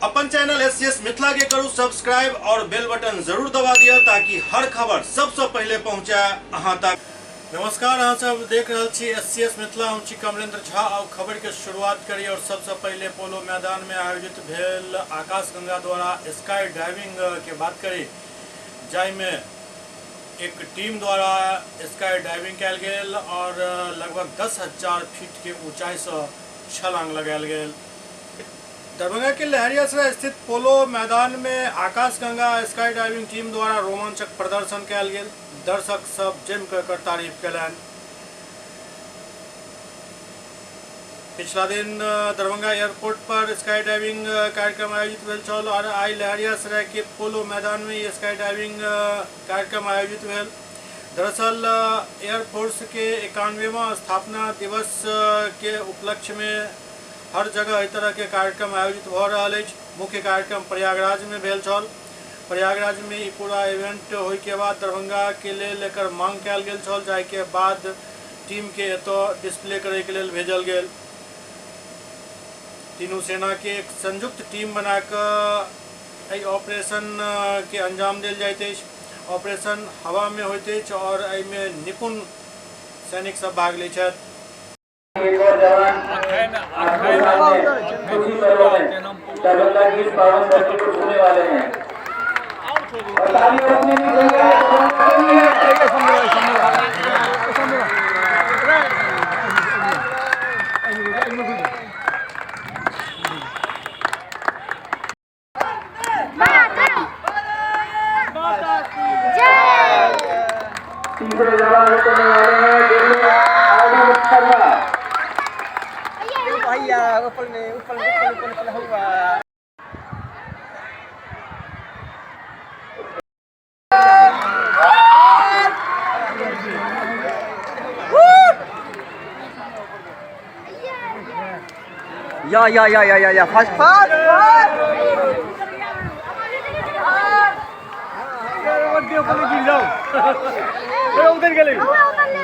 अपन channel S Mithila के करू सब्सक्राइब और बेल बटन जरूर दबा दिया ताकि हर खबर सबसे पहले पहुंचे अहां तक। नमस्कार, अहाँ सब देख रहल छी एस मिथिला, हम छी कमलेंद्र झा और खबर के शुरुआत करी और सबसे पहले पोलो मैदान में आयोजित भेल आकाश गंगा द्वारा स्काई डाइविंग के बात करी, जाहिमे एक टीम द्वारा स्काई डाइविंग कयल गेल और लगभग 10,000 फीट के ऊंचाई से छलांग लगायल गेल। दरभंगा के लहरियासराय स्थित पोलो मैदान में आकाश गंगा स्काई डाइविंग टीम द्वारा रोमांचक प्रदर्शन कयल गेल। दर्शक सब जमि कऽ एकर तारीफ कयलनि। पिछला दिन दरभंगा एयरपोर्ट पर स्काई डाइविंग कार्यक्रम आयोजित भेल छल और आइ लहरियासराय के पोलो मैदान में ई स्काई डाइविंग कार्यक्रम आयोजित भेल। दरअसल एयरफोर्स के 91वां स्थापना दिवस के उपलक्ष्य में हर जगह एहि तरह के कार्यक्रम आयोजित भऽ रहल अछि। मुख्य कार्यक्रम प्रयागराज में भेल छल। प्रयागराज में ई पूरा इवेंट होय के बाद दरभंगा के लेल एकर मांग कयल गेल छल, जाहि के बाद टीम के एतऽ डिस्प्ले करे के लेल भेजल गेल। तीनू सेना के एक संयुक्त टीम बना कऽ एहि ऑपरेशन के अंजाम देल जाइत अछि। ऑपरेशन हवा में होइत अछि और एहिमे निपुण सैनिक सब भाग लै छथि। एक और जवान आपके सामने कुछ ही पलों में दरभंगा की इस पावन धरती को छूने वाले हैं और तालियां उतनी नहीं चाहिए दरभंगा के लिए। तीसरे जवान उतरने वाले हैं दिल्ली आर डी शर्मा। भैया ऊपर में ऊपर ऊपर ऊपर ऊपर हुआ। या या या या या या फास्ट फास्ट फास्ट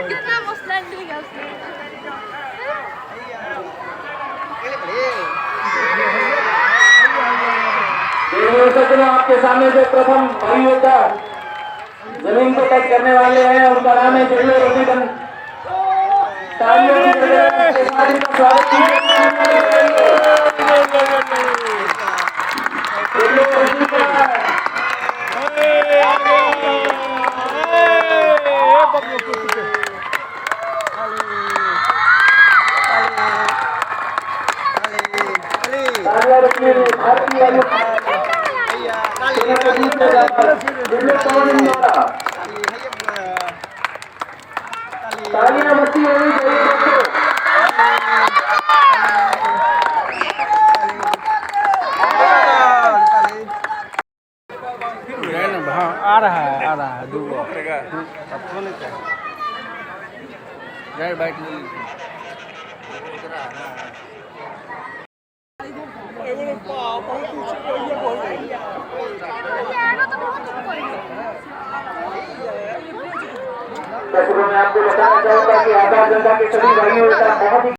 कितना मस्त लैंडिंग है उसमें। देवियों सज्जनों, आपके सामने जो प्रथम वायु योद्धा जमीन को टच करने वाले हैं उनका नाम है जिल्लो रविगन। तालियों की गूंज के साथ इनका स्वागत कीजिए। जिल्लो रविगन। तालियां रखिए भारतीय वायु सेना के दूसरे जवान जिल्लो पवन द्वारा तालियां बजती होनी चाहिए दोस्तों। आ रहा है, आ रहा है दो बाइक ले लीजिए। दर्शकों, मैं आपको बताना चाहूंगा कि आकाश गंगा के सभी भाइयों का बहुत ही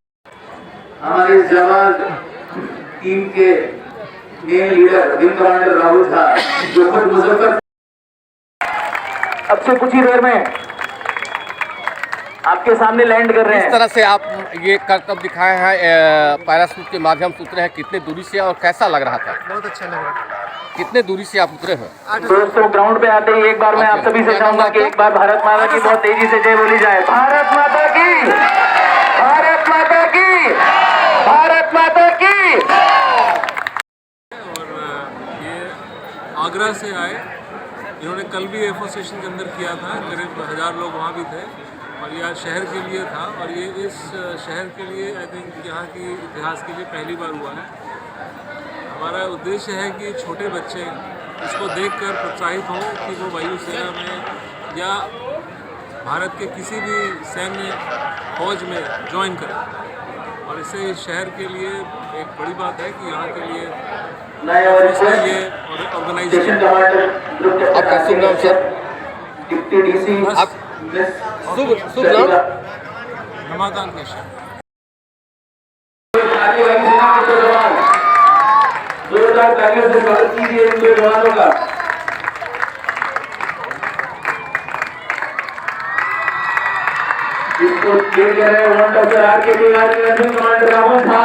हमारे इस जवान टीम के main leader wing commander Rahul Jha, जो खुद मुजफ्फर अब से कुछ ही देर में आपके सामने लैंड कर रहे किस हैं। तरह से आप ये करतब दिखाए हैं, पैराशूट के माध्यम से उतरे हैं, कितने दूरी से और कैसा लग रहा था? बहुत अच्छा लग रहा है। कितने दूरी से आप उतरे हैं? दोस्तों, ग्राउंड पे आते ही एक बार मैं आप सभी से क्या नाम चाहूंगा कि आपका? एक बार भारत माता की बहुत तेजी से जय बोली जाए। भारत माता की, भारत माता की, भारत माता की। और ये आगरा से आए। इन्होंने कल भी एयरफोर्स स्टेशन के अंदर किया था, करीब 1000 लोग वहाँ भी थे और ये आज शहर के लिए था और ये इस शहर के लिए, I think, यहाँ की इतिहास के लिए पहली बार हुआ है। हमारा उद्देश्य है कि छोटे बच्चे इसको देखकर प्रोत्साहित हों कि वो वायुसेना में या भारत के किसी भी सैन्य फौज में ज्वाइन करें और इससे इस शहर के लिए एक बड़ी बात है कि यहाँ के लिए मैं और इसने ये ऑर्गेनाइज स्टेशन किया। कमांडर ग्रुप कैप्टन आपका शुभ नाम, सर? डिप्टी डीसी आप मिस शुभ शुभ नाम? रमाकांत मिश्रा। भारतीय वायुसेना के दो जवान, दो जोरदार तालियों से स्वागत कीजिए इन दो जवानों का। इसको लीड कर रहे हैं warrant officer R K Tiwari, wing commander Rahul Jha.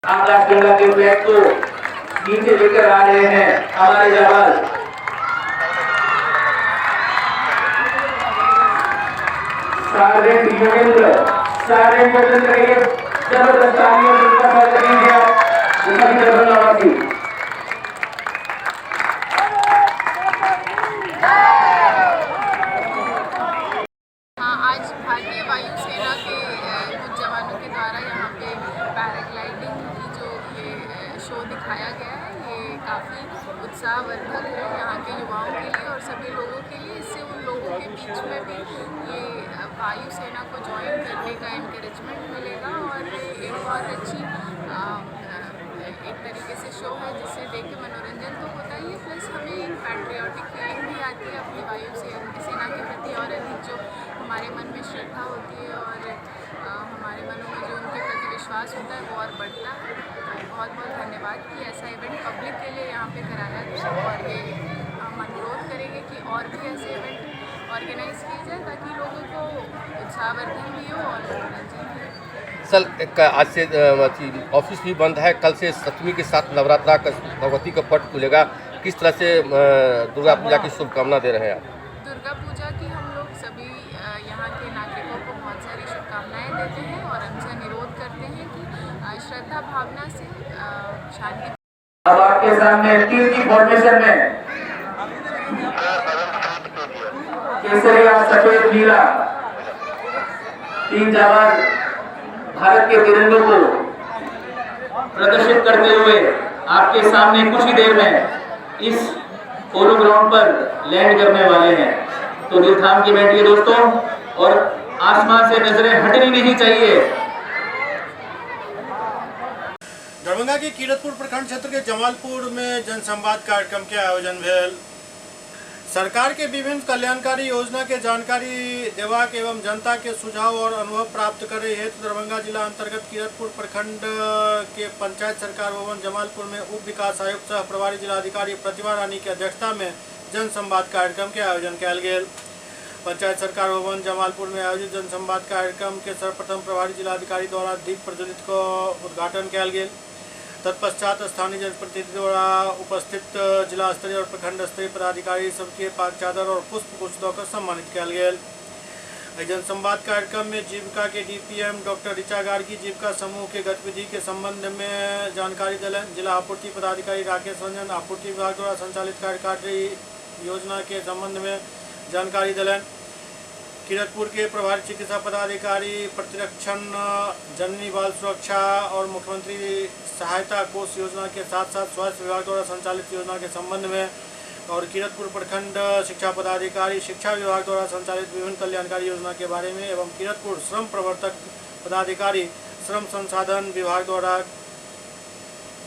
आकाश गंगा के फ्लैग को नीचे लेकर आ रहे हैं हमारे जवान। सार्जेंट योगेंद्र, सार्जेंट योगेंद्र के लिए जबरदस्त तालियों से उनका स्वागत कीजिए आप सभी दरभंगा वासी। हाँ, आज भारतीय वायुसेना के कुछ जवानों के द्वारा यहाँ पे पैराग्लाइडिंग की जो ये शो दिखाया गया है, ये काफ़ी उत्साहवर्धक है यहाँ के युवाओं के लिए और सभी लोगों के लिए। इससे उन लोगों के बीच में भी ये वायुसेना को ज्वाइन करने का इनकरेजमेंट मिलेगा और एक बहुत अच्छी एक तरीके से शो है जिससे देख के मनोरंजन तो होता ही है, प्लस हमें एक पैट्रियाटिक फीलिंग भी आती है अपनी वायु सेना के प्रति और अधिक जो हमारे मन में श्रद्धा होती है और हमारे मनों में जो उनके प्रति विश्वास होता है वो और बढ़ता है। तो बहुत बहुत धन्यवाद कि ऐसा इवेंट पब्लिक के लिए यहाँ पे कराया गया और ये हम अनुरोध करेंगे कि और भी ऐसे इवेंट ऑर्गेनाइज किए जाए ताकि लोगों को उत्साहवर्धन भी हो और मनोरंजन भी हो। सर, एक आज से ऑफिस भी बंद है, कल से सप्तमी के साथ नवरात्रा का भगवती का पट खुलेगा। किस तरह से दुर्गा पूजा की शुभकामना दे रहे हैं आप? दुर्गा पूजा की हम लोग सभी यहाँ के नागरिकों को बहुत सारी शुभकामनाएं देते हैं और उनसे अनुरोध करते हैं कि श्रद्धा भावना से शांति अब आपके सामने तीर की फॉर्मेशन में केसरिया, सफेद, नीला तीन जवान भारत के तिरंगों को प्रदर्शित करते हुए आपके सामने कुछ ही देर में इस पोलो ग्राउंड पर लैंड करने वाले हैं। तो दिल थाम के बैठिए दोस्तों और आसमान से नजरें हटनी नहीं चाहिए। दरभंगा के कीरतपुर प्रखंड क्षेत्र के जमालपुर में जनसंवाद कार्यक्रम के आयोजन भेल। सरकार के विभिन्न कल्याणकारी योजना के जानकारी देवाक एवं जनता के सुझाव और अनुभव प्राप्त करे हेतु दरभंगा जिला अंतर्गत कीरतपुर प्रखंड के पंचायत सरकार भवन जमालपुर में उप विकास आयुक्त सह प्रभारी जिलाधिकारी प्रतिभा रानी के अध्यक्षता में जनसंवाद कार्यक्रम के आयोजन कयल गेल। पंचायत सरकार भवन जमालपुर में आयोजित जनसंवाद कार्यक्रम के सर्वप्रथम प्रभारी जिलाधिकारी द्वारा दीप प्रज्वलित क उद्घाटन कयल गेल। तत्पश्चात स्थानीय जनप्रतिनिधि द्वारा उपस्थित जिला स्तरीय और प्रखंड स्तरीय पदाधिकारी सबके पाग चादर और पुष्प गुच्छ दऽ सम्मानित कयल गेल। एहि जनसंवाद कार्यक्रम में जीविका के डीपीएम डॉक्टर ऋचा गार्गी जीविका समूह के गतिविधि के संबंध में जानकारी देलनि। जिला आपूर्ति पदाधिकारी राकेश रंजन आपूर्ति विभाग द्वारा संचालित कार्यकारी योजना के संबंध में जानकारी देलनि। कीरतपुर के प्रभारी चिकित्सा पदाधिकारी प्रतिरक्षण, जननी बाल सुरक्षा और मुख्यमंत्री सहायता कोष योजना के साथ साथ स्वास्थ्य विभाग द्वारा संचालित योजना के संबंध में और कीरतपुर प्रखंड शिक्षा पदाधिकारी शिक्षा विभाग द्वारा संचालित विभिन्न कल्याणकारी योजना के बारे में एवं कीरतपुर श्रम प्रवर्तक पदाधिकारी श्रम संसाधन विभाग द्वारा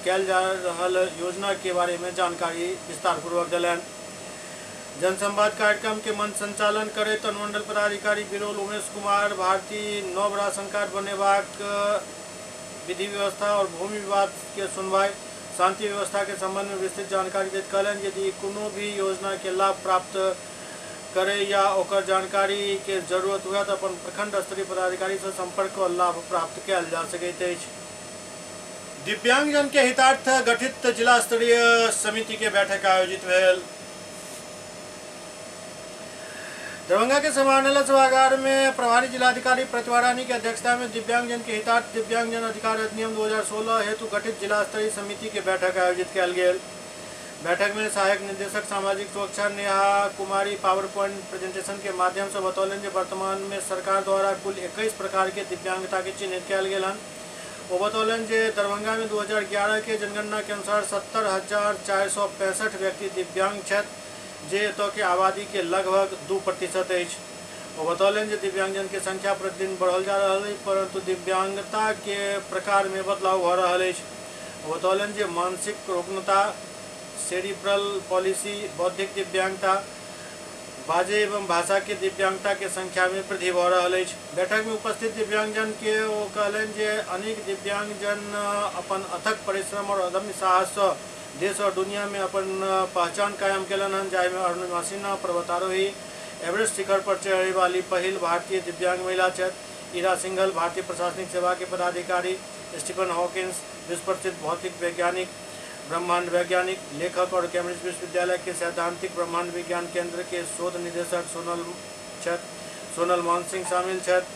कयल जा रहल योजना के बारे में जानकारी विस्तारपूर्वक देलनि। जनसंवाद कार्यक्रम के मंच संचालन करैत अनुमंडल पदाधिकारी बिरौल उमेश कुमार भारती नव राशन कार्ड बनेबाक विधि व्यवस्था और भूमि विवाद के सुनवाई, शांति व्यवस्था के संबंध में विस्तृत जानकारी दैत कहलनि यदि कोनो भी योजना के लाभ प्राप्त करे या ओकर जानकारी के जरूरत हुए तऽ अपन प्रखंड स्तरीय पदाधिकारी से संपर्क कऽ लाभ प्राप्त कयल जा सकैत अछि। दिव्यांगजन के हितार्थ गठित जिला स्तरीय समिति के बैठक आयोजित भेल। दरभंगा के समाहरणालय सभागार में प्रभारी जिलाधिकारी प्रतिभा रानी की अध्यक्षता में दिव्यांगजन के हितार्थ दिव्यांगजन अधिकार अधिनियम 2016 हेतु गठित जिला स्तरीय समिति के बैठक आयोजित कयल गेल। बैठक में सहायक निदेशक सामाजिक सुरक्षा Neha Kumari power point presentation के माध्यम से बतौलनि जे वर्तमान में सरकार द्वारा कुल 21 प्रकार के दिव्यांगता के चिन्हित कयल गेल हन। वो बतौलनि जे दरभंगा में 2011 के जनगणना के अनुसार 70,465 व्यक्ति दिव्यांग छथि, जे एतऽ के आबादी के लगभग 2% अछि। ओ बतौलनि जे दिव्यांगजन के संख्या प्रतिदिन बढ़ल जा रहल अछि, परंतु दिव्यांगता के प्रकार में बदलाव भऽ रहल अछि। ओ बतौलनि जे मानसिक रुग्णता, सेरिब्रल पॉलिसी, बौद्धिक दिव्यांगता, बाजे एवं भाषा के दिव्यांगता के संख्या में वृद्धि भऽ रहल अछि। बैठक में उपस्थित दिव्यांगजन के ओ कहलनि जे अनेक दिव्यांगजन अपन अथक परिश्रम और अदम्य साहस सँ देश और दुनिया में अपन पहचान कायम केलनि हन, जाहि में अरुणिमा सिन्हा पर्वतारोही एवरेस्ट शिखर पर चढ़े वाली पहिल भारतीय दिव्यांग महिला छथि। ईरा सिंघल भारतीय प्रशासनिक सेवा के पदाधिकारी, स्टीफन हॉकिंस विश्व प्रसिद्ध भौतिक वैज्ञानिक, ब्रह्मांड वैज्ञानिक, लेखक और कैम्ब्रिज विश्वविद्यालय के सैद्धांतिक ब्रह्मांड विज्ञान केंद्र के शोध निदेशक सोनल मान सिंह शामिल छथि।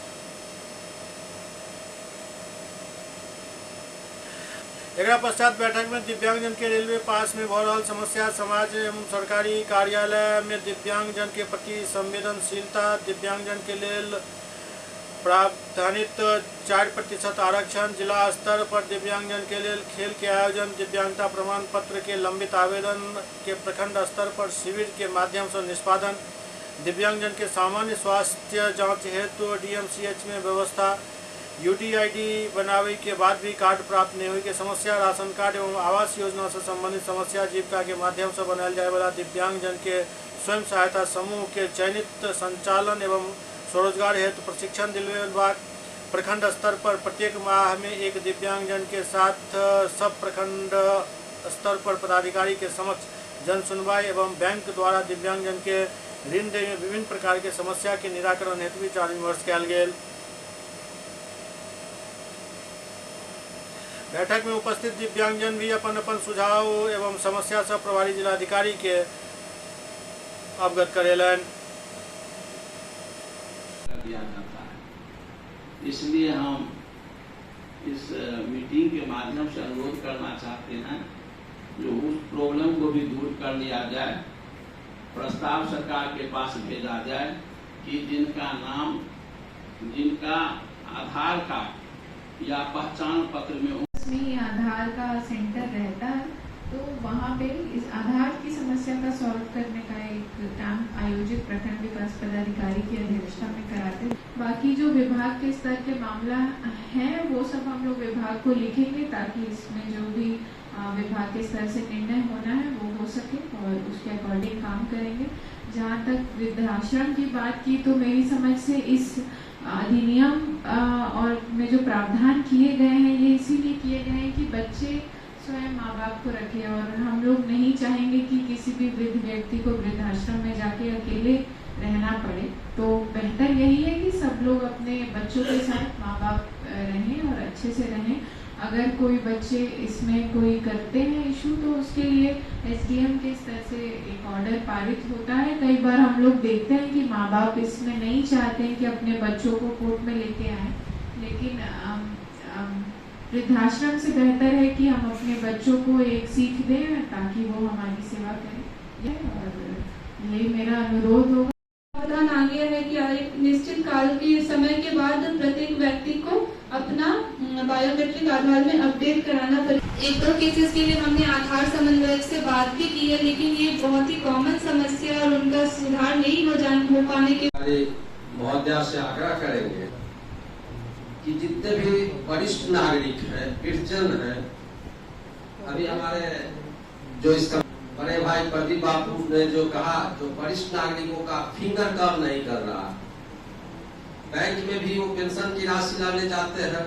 एकरा पश्चात बैठक में दिव्यांगजन के रेलवे पास में भऽ रहल समस्या, समाज एवं सरकारी कार्यालय में दिव्यांगजन के प्रति संवेदनशीलता, दिव्यांगजन के लेल प्रावधानित 4% आरक्षण, जिला स्तर पर दिव्यांगजन के लेल खेल के आयोजन, दिव्यांगता प्रमाण पत्र के लंबित आवेदन के प्रखंड स्तर पर शिविर के माध्यम से निष्पादन, दिव्यांगजन के सामान्य स्वास्थ्य जांच हेतु डीएमसीएच में व्यवस्था, यूडीआईडी बनावे के बाद भी कार्ड प्राप्त नहीं हुई के समस्या, राशन कार्ड एवं आवास योजना से संबंधित समस्या, जीविका के माध्यम से बनायल जाए वाला दिव्यांगजन के स्वयं सहायता समूह के चयनित संचालन एवं स्वरोजगार हेतु प्रशिक्षण दिलवेबाक, प्रखंड स्तर पर प्रत्येक माह में एक दिव्यांगजन के साथ सब प्रखंड स्तर पर पदाधिकारी के समक्ष जन सुनवाई एवं बैंक द्वारा दिव्यांगजन के ऋण देने में विभिन्न प्रकार के समस्या के निराकरण हेतु विचार विमर्श कयल गेल। बैठक में उपस्थित दिव्यांगजन भी अपन अपन सुझाव एवं समस्या सब प्रभारी जिलाधिकारी के अवगत करेलन। दिया जाता है, इसलिए हम इस मीटिंग के माध्यम से अनुरोध करना चाहते हैं जो उस प्रॉब्लम को भी दूर कर लिया जाए, प्रस्ताव सरकार के पास भेजा जाए कि जिनका नाम, जिनका आधार कार्ड या पहचान पत्र में में आधार का सेंटर रहता है, तो वहाँ पे इस आधार की समस्या का सॉल्व करने का एक कैंप आयोजित प्रखंड विकास पदाधिकारी की अध्यक्षता में कराते हैं। बाकी जो विभाग के स्तर के मामला है वो सब हम लोग विभाग को लिखेंगे ताकि इसमें जो भी विभाग के स्तर से निर्णय होना है वो हो सके और उसके अकॉर्डिंग काम करेंगे। जहाँ तक वृद्धाश्रम की बात की तो मेरी समझ से इस अधिनियम और में जो प्रावधान किए गए हैं ये इसीलिए किए गए हैं कि बच्चे स्वयं माँ बाप को रखें और हम लोग नहीं चाहेंगे कि किसी भी वृद्ध व्यक्ति को वृद्धाश्रम में जाके अकेले रहना पड़े। तो बेहतर यही है कि सब लोग अपने बच्चों के साथ माँ बाप रहें और अच्छे से रहें। अगर कोई बच्चे इसमें कोई करते हैं इशू तो उसके लिए एसडीएम के स्तर से एक ऑर्डर पारित होता है। कई बार हम लोग देखते हैं कि माँ बाप इसमें नहीं चाहते हैं कि अपने बच्चों को कोर्ट में लेके आए, लेकिन वृद्धाश्रम से बेहतर है कि हम अपने बच्चों को एक सीख दें ताकि वो हमारी सेवा करें, और यही मेरा अनुरोध होगा। प्रावधान आ गया है कि एक निश्चित काल के समय के बाद प्रत्येक व्यक्ति को अपना बायोमेट्रिक आधार में अपडेट कराना पड़ेगा। एक दो केसेस के लिए हमने आधार समन्वयक से बात भी की है, लेकिन ये बहुत ही कॉमन समस्या और उनका सुधार नहीं हो पाने के महोदया से आग्रह करेंगे कि जितने भी वरिष्ठ नागरिक हैं, वृद्धजन हैं, अभी हमारे जो इसका बड़े भाई प्रदीप बाबू ने जो कहा, जो वरिष्ठ नागरिकों का फिंगर काम नहीं कर रहा, बैंक में भी वो पेंशन की राशि लाने जाते हैं।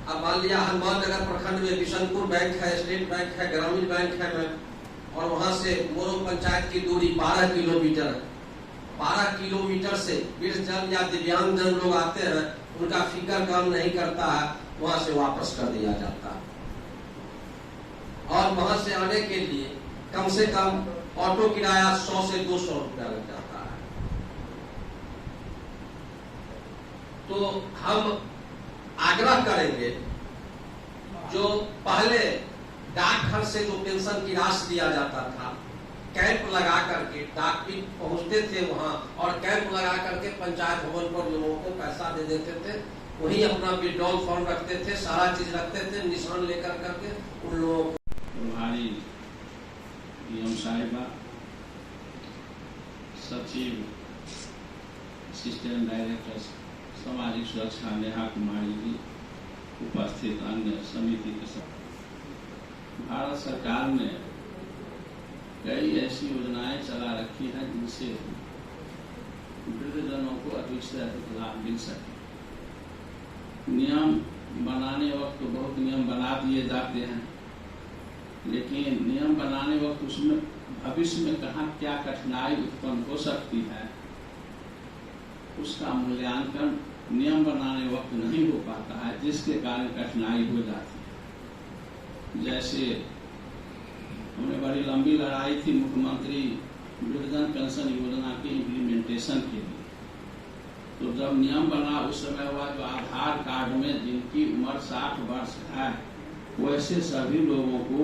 अब मान लिया हनुमान नगर प्रखंड में बिशनपुर बैंक है, स्टेट बैंक है, ग्रामीण बैंक है, और वहां से मोरो पंचायत की दूरी 12 किलोमीटर है। 12 किलोमीटर से वृद्धजन या दिव्यांगजन लोग आते हैं, उनका फिंगर काम नहीं करता है, वहां से वापस कर दिया जाता है। और वहां से आने के लिए कम से कम ऑटो किराया 100 से 200 रुपया लग जाता है। तो हम आग्रह करेंगे, जो पहले डाकघर से जो पेंशन की राशि दिया जाता था, कैंप लगा करके डाक भी पहुंचते थे वहां और कैंप लगा करके पंचायत भवन पर लोगों को पैसा दे देते थे, वहीं अपना विड्रॉल फॉर्म रखते थे, सारा चीज रखते थे, निशान लेकर करके उन लोगों को। प्रभारी डीएम साहिबा, सचिव असिस्टेंट डायरेक्टर सामाजिक सुरक्षा नेहा कुमारी जी, उपस्थित अन्य समिति के सदस्य। भारत सरकार ने कई ऐसी योजनाएं चला रखी हैं जिनसे वृद्धजनों को अधिक से अधिक लाभ मिल सके। नियम बनाने वक्त तो बहुत नियम बना दिए जाते हैं, लेकिन नियम बनाने वक्त उसमें भविष्य में कहाँ क्या कठिनाई उत्पन्न हो सकती है उसका मूल्यांकन नियम बनाने वक्त नहीं हो पाता है, जिसके कारण कठिनाई हो जाती है। जैसे हमने बड़ी लंबी लड़ाई थी मुख्यमंत्री वृद्धजन पेंशन योजना के इम्प्लीमेंटेशन के लिए, तो जब नियम बना उस समय हुआ जो आधार कार्ड में जिनकी उम्र 60 वर्ष है वैसे सभी लोगों को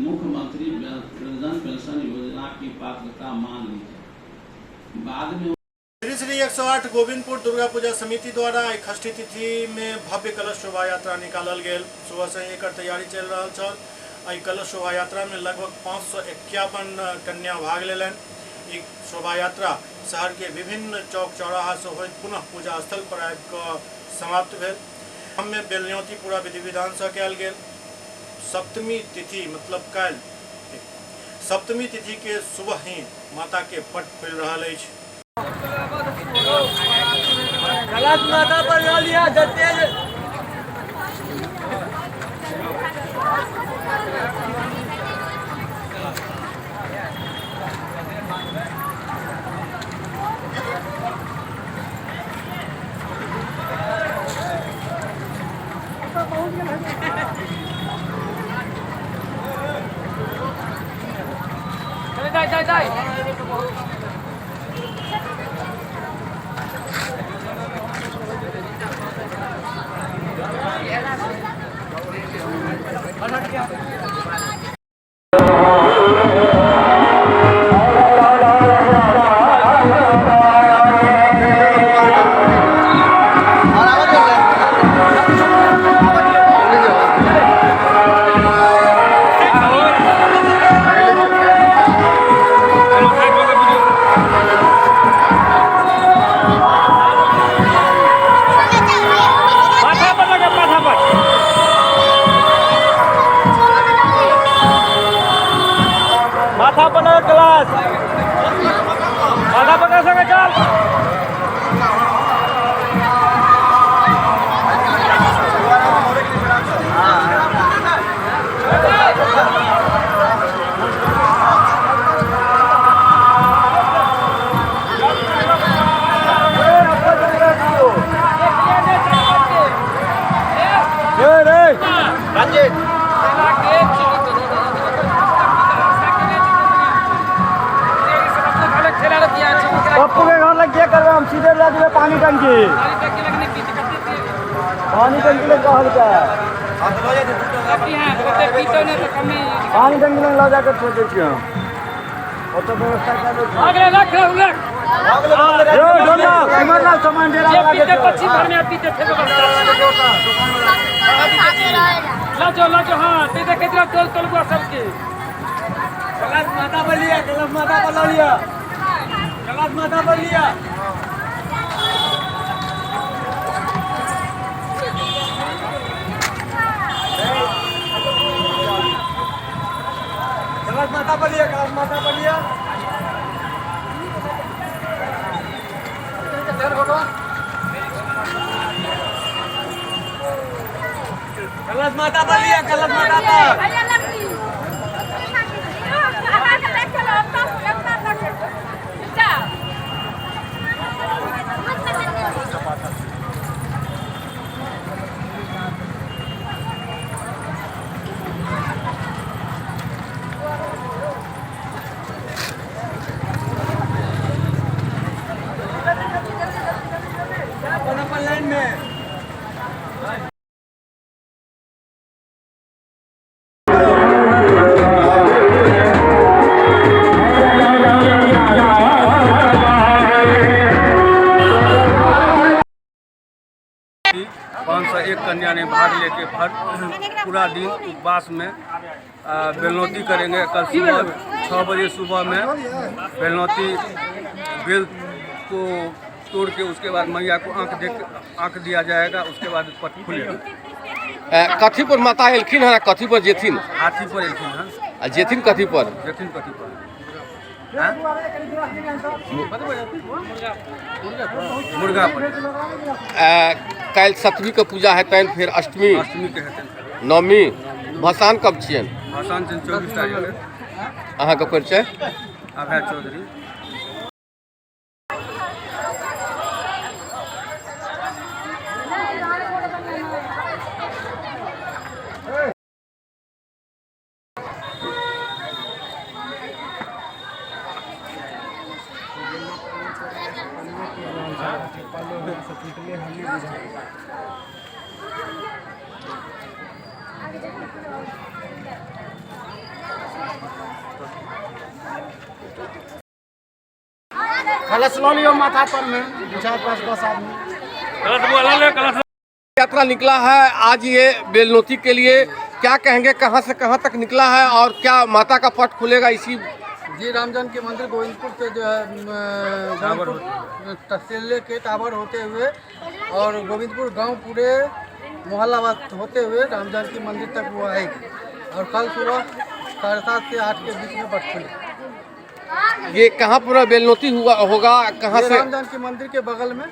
मुख्यमंत्री वृद्धजन पेंशन योजना की पात्रता मान ली जाए। बाद में श्री श्री 108 गोविंदपुर दुर्गा पूजा समिति द्वारा आई षष्ठी तिथि में भव्य कलश शोभा यात्रा निकालल गेल। सुबह से ही एकर तैयारी चल रहा छल। एहि कलश शोभा यात्रा में लगभग 551 कन्या भाग लेलनि। ई शोभा यात्रा शहर के विभिन्न चौक चौराहा से होइत पुनः पूजा स्थल पर आबि कऽ समाप्त भेल। हमें बेलन्यौती पूरा विधि विधान से कयल गेल। सप्तमी तिथि मतलब काल्हि सप्तमी तिथि के सुबह ही माता के पट खुलि रहल अछि। गलत माता पर लऽ लिअ जते माथा पर लगा क्लास माथा पकड़ सके चल। पप्पू के घर लग गया कर हम सीधे लग गए पानी टंकी लग कहल का पानी टंकी लग ला जाकर छोड़ दै छियै हम ओतऽ व्यवस्था कर दै छियै। यो ढोला सिमरलाल सामान डेरा लगा के गलत माता पर लिया, गलत माता पर ला लिया, गलत माता पर लिया। गलत माता पर लिया, गलत माता पर लिया। गलत माता पर लिया, गलत माता पर। अपन अपन लाइन में। पाँच सौ एक कन्या ने भाग लेके भर पूरा दिन उपवास में बेलनौती करेंगे। कल सुबह 6 बजे सुबह में बेलनौती बेल को तोड़ के उसके बाद मैया को आँख दिया जाएगा, उसके बाद पट खुलेगा। कथी पर माता एलखिन हँ, कथी पर जेथिन? हाथी पर एलखिन हँ। आ जेथिन कथी पर? जेथिन कथी पर? मुर्गा पर। काल्हि सप्तमी के पूजा हेतनि, फेर अष्टमी, अष्टमी के हेतनि, नवमी, भसान कब छियनि? भसान छनि 24 तारीख के। अहाँके परिचय? अभय चौधरी। कलश लऽ लियौ माथा पर में, 4 5 10 आदमी। यात्रा निकला है आज ये बेलनौती के लिए, क्या कहेंगे, कहाँ से कहाँ तक निकला है और क्या माता का पट खुलेगा इसी? जी, रामजन के मंदिर गोविंदपुर से जो है गोविंदपुर तहसील के टावर होते हुए और गोविंदपुर गांव पूरे मोहल्लाबाद होते हुए राम जानकी मंदिर तक वो आएगी और कल सुबह 7:30 से 8 के बीच में पट खुले। ये कहाँ पूरा बेलनौती हुआ होगा, कहाँ से? राम जानकी मंदिर के बगल में।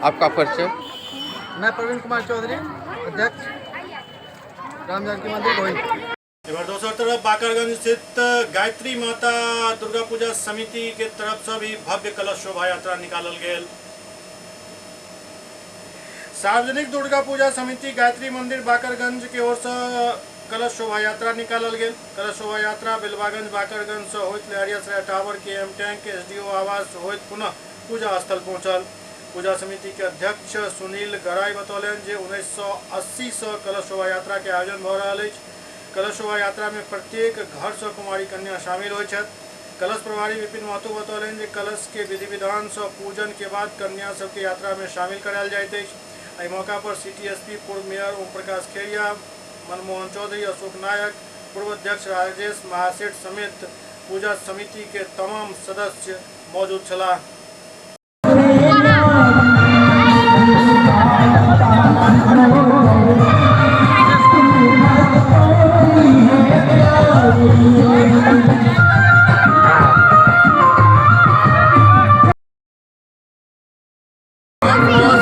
आपका परिचय? मैं प्रवीण कुमार चौधरी, अध्यक्ष राम जानकी मंदिर गोविंदपुर। एम्हर दोसर तरफ बाकरगंज स्थित गायत्री माता दुर्गा पूजा समिति के तरफ से भी भव्य कलश शोभा यात्रा निकालल गेल। सार्वजनिक दुर्गा पूजा समिति गायत्री मंदिर बाकरगंज के ओर से कलश शोभा यात्रा निकालल गेल। कलश शोभा यात्रा बेलवागंज बाकरगंज से होइत लहरियासराय टावर के एम टैंक एसडीओ आवास होइत पुनः पूजा स्थल पहुंचल। पूजा समिति के अध्यक्ष सुनील गराई बतौलनि जे 1980 से कलश शोभा यात्रा के आयोजन भऽ रहल अछि। कलश शोभा यात्रा में प्रत्येक घर से कुमारी कन्या शामिल होइ छथि। कलश प्रभारी विपिन महतो बतौलनि जे कलश के विधि विधान से पूजन के बाद कन्या सबके यात्रा में शामिल करायल जाइत अछि। एहि मौका पर सिटी एसपी, पूर्व मेयर ओम प्रकाश खेरिया, मनमोहन चौधरी, अशोक नायक, पूर्व अध्यक्ष राजेश महासेठ समेत पूजा समिति के तमाम सदस्य मौजूद छलाह।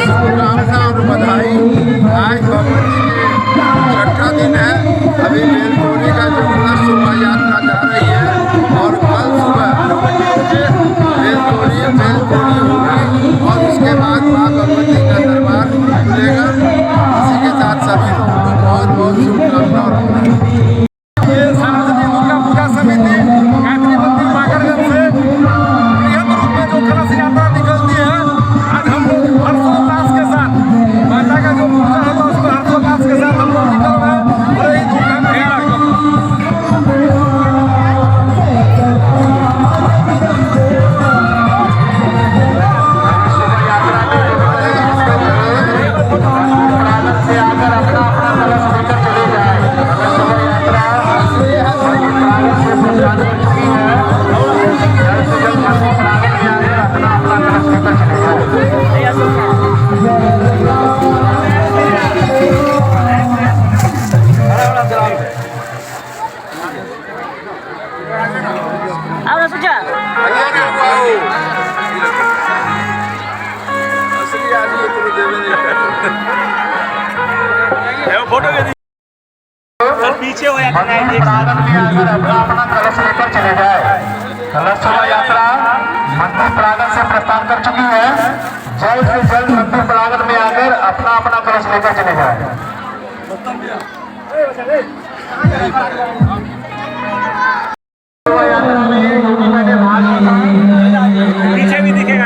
शुभकामना और बधाई। आज भगवती के छठा दिन है। अभी बेलतोड़ी का जो कलश शोभा यात्रा जा रही है और कल सुबह बेलतोड़ी बेलतोड़ी होगी और उसके बाद माँ भगवती का दरबार खुलेगा। इसी के साथ सभी लोगों को बहुत बहुत शुभकामना और बधाई। ये सार्वजनिक दुर्गा पूजा समिति गायत्री मंदिर बाकरगंज से बृहद रूप में जो कलश यात्रा निकलती है, आज हम लोग हर्षोल्लास के साथ माता का जो पूजा होता है उसमें हर्षोल्लास के साथ हम लोग निकल रहे हैं और यही धूमधाम। सर पीछे हो जाता है, अपना अपना कलश लेकर चले जाए। कलश शोभा यात्रा मंदिर प्रांगण से प्रस्थान कर चुकी है। जल्द से जल्द मंदिर प्रांगण में आकर अपना अपना कलश लेकर चले जाए। पीछे भी दिखेगा।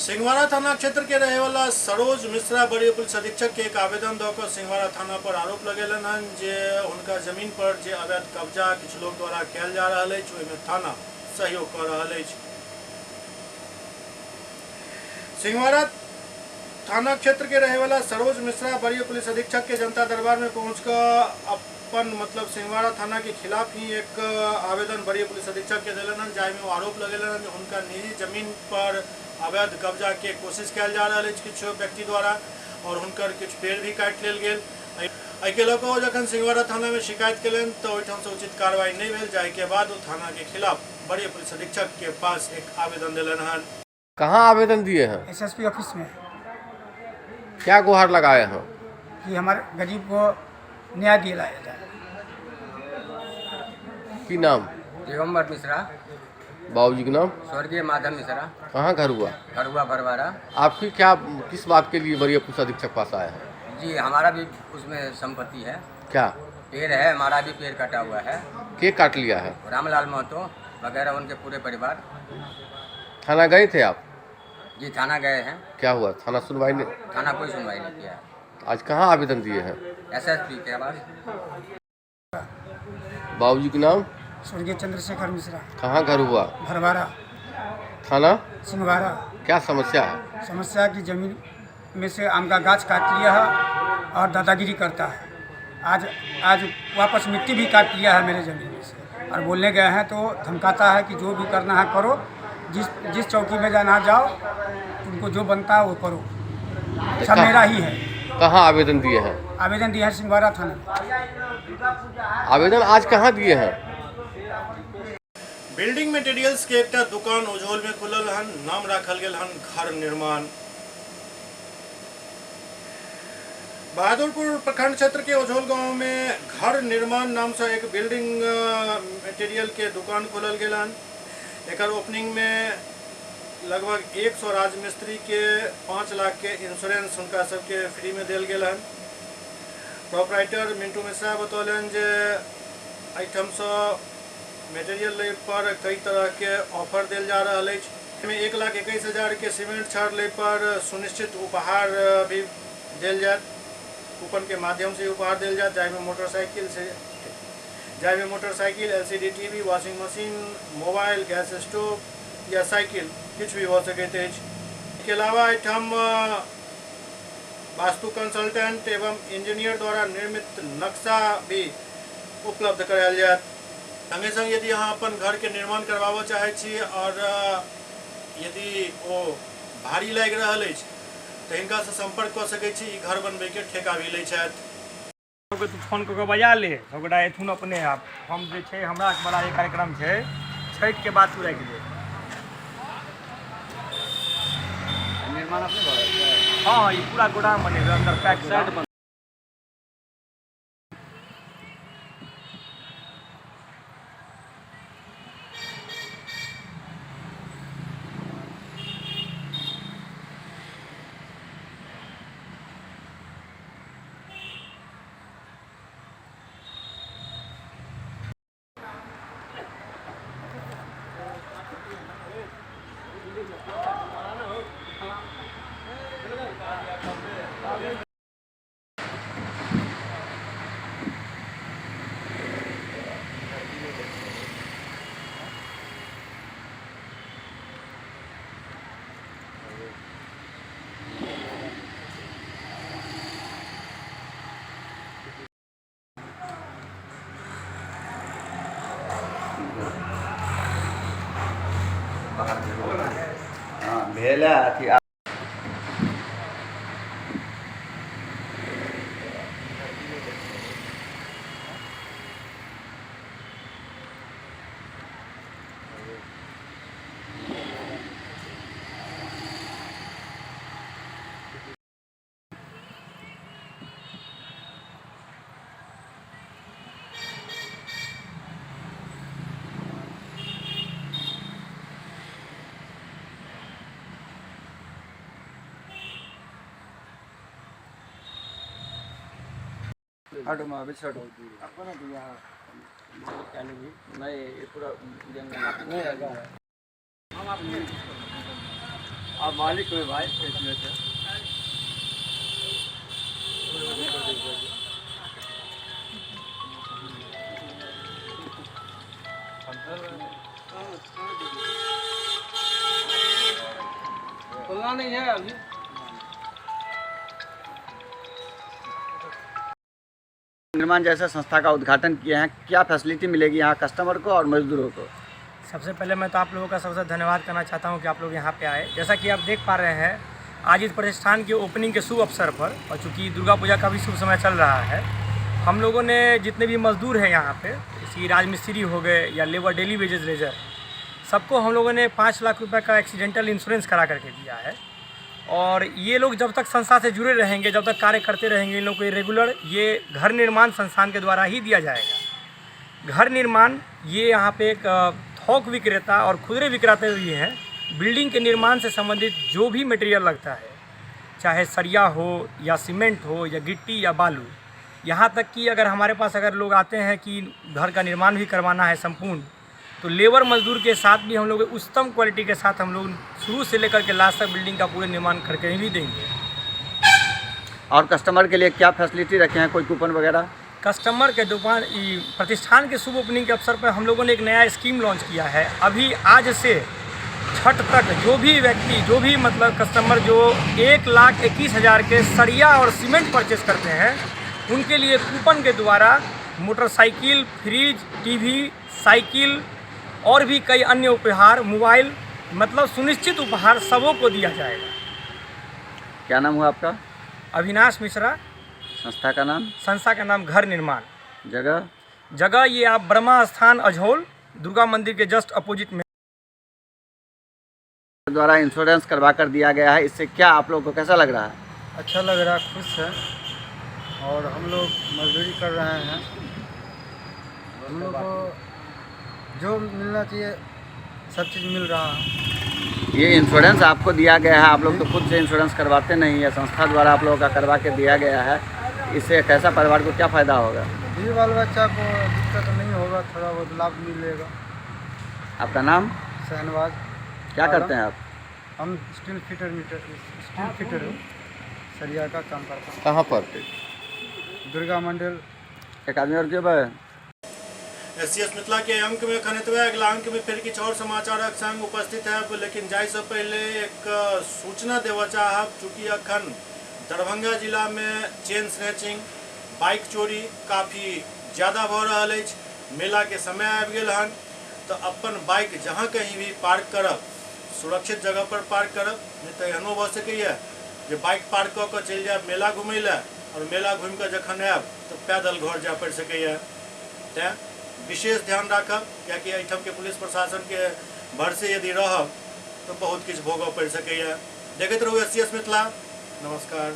सिंहवाड़ा थाना क्षेत्र के रहे वाला सरोज मिश्रा वरीय पुलिस अधीक्षक के एक आवेदन दऽ कऽ सिंहवाड़ा थाना पर आरोप लगेलनि हन जे हुनका जमीन पर जे अवैध कब्जा किछु लोक द्वारा कयल जा रहल अछि ओहिमे थाना सहयोग कऽ रहल अछि। सिंहवाड़ा थाना क्षेत्र के रहे वाला सरोज मिश्रा वरीय पुलिस अधीक्षक के जनता दरबार में पहुंच कऽ अपन मतलब सिंहवाड़ा थाना के खिलाफ ही एक आवेदन वरीय पुलिस अधीक्षक के देलनि हन, जाहिमे ओ आरोप लगेलनि हन जे हुनका निजी जमीन पर अवैध कब्जा के कोशिश कयल जा रहल अछि किछु व्यक्ति द्वारा और हुनकर किछु पेड़ भी काटि लेल गेल। एहिके लऽ कऽ ओ जखन सिंहवाड़ा थाना में शिकायत केलनि तऽ ओहिठाम से उचित कार्रवाई नहि भेल, जाहिके बाद ओ थाना के खिलाफ वरीय पुलिस अधीक्षक के पास एक आवेदन देलनि हन। कहाँ आवेदन दिए हैं? एसएसपी ऑफिस में। क्या गुहार लगाए हैं? कि हमारे गरीब को न्याय दिलाया जाए। की नाम? दिगंबर मिश्रा। बाबूजी के नाम? स्वर्गीय माधव मिश्रा। कहाँ घर हुआ? घर हुआ भरवारा। आपकी क्या किस बात के लिए वरीय पुलिस अधीक्षक पास आए हैं? जी हमारा भी उसमें संपत्ति है। क्या पेड़ है? हमारा भी पेड़ कटा हुआ है। के काट लिया है? रामलाल महतो वगैरह उनके पूरे परिवार। थाना गए थे आप? जी थाना गए हैं। क्या हुआ? थाना सुनवाई नहीं? थाना कोई सुनवाई नहीं किया। आज कहाँ आवेदन दिए हैं? एसएसपी के पास। बाबूजी के नाम? स्वर्गीय चंद्रशेखर मिश्रा। कहाँ घर हुआ? भरवारा। थाना? सिंहवाड़ा। क्या समस्या है? समस्या की जमीन में से आम का गाछ काट लिया है और दादागिरी करता है। आज आज वापस मिट्टी भी काट लिया है मेरे ज़मीन में से और बोलने गए हैं तो धमकाता है कि जो भी करना है करो, जिस जिस चौकी में जाना है जाओ, तुमको जो बनता है वो करो, सब मेरा ही है। कहाँ आवेदन दिए हैं? आवेदन दिया है सिंहवाड़ा थाने में। आवेदन आज कहाँ दिए हैं? बिल्डिंग मटेरियल्स के एकटा दुकान उझोल में खुलल हन, नाम राखल गेल हन घर निर्माण। बहादुरपुर प्रखंड क्षेत्र के उझोल गांव में घर निर्माण नाम से एक बिल्डिंग मटेरियल के दुकान खोलल गेल हन। एकर ओपनिंग में लगभग 100 राजमिस्त्री के 5 लाख के इंश्योरेंस हुनका सबके फ्री में देल गेल हन। प्रोपराइटर मिंटू मिश्रा बतौलनि जे एहिठामसँ मटेरियल लै पर कई तरह के ऑफर देल जा रहल अछि। एहिमे 1,21,000 के सीमेंट छड़ लै पर सुनिश्चित उपहार भी देल जायत, कूपन के माध्यम से उपहार देल जायत, जाहिमे motorcycle, LCD TV, washing machine, mobile, gas stove या साइकिल किछु भी भऽ सकैत अछि। एहिके अलावा एहिठाम वास्तु कंसल्टेंट एवं इंजीनियर द्वारा निर्मित नक्शा भी उपलब्ध करायल जायत। संगे संग यदि अहाँ अपन घर के निर्माण करवाबऽ चाहै छी और यदि ओ भारी लागि रहल अछि तऽ हिनकासँ सम्पर्क कऽ सकै छी। ई घर बनबैके ठेका भी लै छथि। सबके तू फोन कऽ कऽ बजा ले, सबगोटा एथुन अपने आप। हम जे छै हमरा बड़ा जे कार्यक्रम छै छठिके बाद तू राखि दे। निर्माण अपने भऽ रहल छै? हँ, ई पूरा गोदाम बनेबै, अंदर पैक गोदाम। हाँ भेल है अथी। हटो माँ अभी हटो। नहीं, ये पूरा नहीं आएगा। आप मालिक हो भाई इसमें से। खोलना नहीं है अभी। निर्माण जैसे संस्था का उद्घाटन किए हैं, क्या फैसिलिटी मिलेगी यहाँ कस्टमर को और मजदूरों को? सबसे पहले मैं तो आप लोगों का सबसे धन्यवाद करना चाहता हूँ कि आप लोग यहाँ पे आए। जैसा कि आप देख पा रहे हैं, आज इस प्रतिष्ठान की ओपनिंग के शुभ अवसर पर और चूँकि दुर्गा पूजा का भी शुभ समय चल रहा है, हम लोगों ने जितने भी मजदूर हैं यहाँ पे, इसी राजमिस्त्री हो गए या लेबर डेली वेजेस लेजर, सबको हम लोगों ने 5 लाख रुपए का एक्सीडेंटल इंश्योरेंस करा करके दिया है। और ये लोग जब तक संस्था से जुड़े रहेंगे, जब तक कार्य करते रहेंगे, इन लोगों को रेगुलर ये घर निर्माण संस्थान के द्वारा ही दिया जाएगा। घर निर्माण ये यहाँ पे एक थोक विक्रेता और खुदरे विक्रेता भी हैं। बिल्डिंग के निर्माण से संबंधित जो भी मटेरियल लगता है, चाहे सरिया हो या सीमेंट हो या गिट्टी या बालू, यहाँ तक कि अगर हमारे पास अगर लोग आते हैं कि घर का निर्माण भी करवाना है संपूर्ण, तो लेबर मजदूर के साथ भी हम लोग उत्तम क्वालिटी के साथ हम लोग शुरू से लेकर के लास्ट तक बिल्डिंग का पूरे निर्माण करके ही देंगे। और कस्टमर के लिए क्या फैसिलिटी रखे हैं, कोई कूपन वगैरह? कस्टमर के दुकान प्रतिष्ठान के शुभ ओपनिंग के अवसर पर हम लोगों ने एक नया स्कीम लॉन्च किया है। अभी आज से छठ तक जो भी व्यक्ति, जो भी मतलब कस्टमर जो 1,21,000 के सरिया और सीमेंट परचेस करते हैं, उनके लिए कूपन के द्वारा मोटरसाइकिल, फ्रिज, टीवी, साइकिल और भी कई अन्य उपहार, मोबाइल, मतलब सुनिश्चित उपहार सबों को दिया जाएगा। क्या नाम हुआ आपका? अविनाश मिश्रा। संस्था का नाम? संस्था का नाम घर निर्माण। जगह? जगह ये आप ब्रह्मा स्थान अझोल, दुर्गा मंदिर के जस्ट अपोजिट में। द्वारा इंश्योरेंस करवा कर दिया गया है, इससे क्या आप लोगों को कैसा लग रहा है? अच्छा लग रहा है, खुश है और हम लोग मजदूरी कर रहे हैं, हम लोग को जो मिलना चाहिए सब चीज़ मिल रहा है। ये इंश्योरेंस आपको दिया गया है, आप लोग तो खुद से इंश्योरेंस करवाते नहीं है, संस्था द्वारा आप लोगों का करवा के दिया गया है, इससे कैसा परिवार को क्या फ़ायदा होगा? भी बाल बच्चा को दिक्कत नहीं होगा, थोड़ा बहुत लाभ मिलेगा। आपका नाम? शहनवाज। क्या करते हैं आप? हम steel fitter meter steel fitter हूँ, सरिया का काम करता हूँ। कहाँ पर? दुर्गा मंडल। एक आदमी और क्यों भाई? एस सी एस मिथिला के अंक में एखन एतबे। अगला अंक में फिर किछु और समाचारक संग उपस्थित है, लेकिन जाय से पहले एक सूचना देबऽ चाहब। चूँकि अखन दरभंगा जिला में चेन स्नैचिंग, बाइक चोरी काफ़ी ज़्यादा भऽ रहल अछि। मेला के समय आबि गेल हन, तऽ अपन बाइक जहाँ कहीं भी पार्क करब सुरक्षित जगह पर पार्क करब, नहीं तऽ एहनो भऽ सकैए जे बाइक पार्क कऽ कऽ चलि जायब मेला घुमै लए और मेला घुमि कऽ जखन आयब तऽ पैदल घर जाय पड़ि सकैए। तैँ विशेष ध्यान राखब, कियाकि एहिठामके पुलिस प्रशासनके भरसे यदि रहब तऽ बहुत किछु भोगऽ पड़ि सकैए। देखैत रहू एस सी एस मिथिला। नमस्कार।